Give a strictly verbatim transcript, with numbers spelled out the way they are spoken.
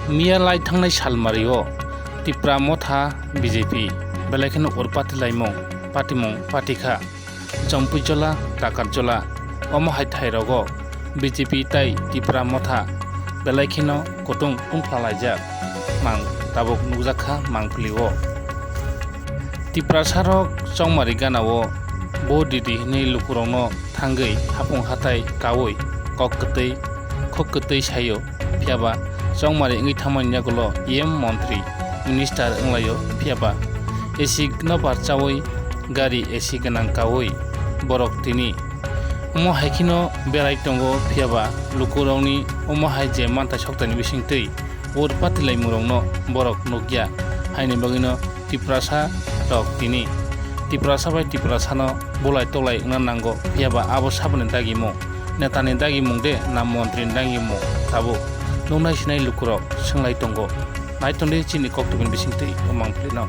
Miya lai thangnai salmari o Tipra Motha B J P belai kheno urpati laimung patimung patikha. Chompuijola, Takarjola, omo hai thairogo B J P tai Tipra Motha belai kheno kutung tungphla laijak mang tabuk nukjakha Mangpili o. Tiprasa rok chongmari gana o bo didi hinwi lukurokno thangwi hapung hatai kaui kok kwtwi khok kwtwi saio. Phiyaba chongmari wngwi thangmani yagulo E M montri, minister wnglaio. Phiyaba A C no barchaui gari A C gwnang kaui borok tini. Omo hai kheno berai tongo, phiyaba lukurokni omo hai je mantai soktaini bisingtwi ur patilaimurokno borok nukya. Haini bagwino Tiprasa rok tini Tiprasa bai Tiprasano bulai tolai wngna nango, phiyaba abo saboni dagimung, netani dagimung de na montrini dagimung tabuk nuknai sinai lukurok swnglai tongo. Nai tongdi chini koktubini bisingtwi o Mangpilino.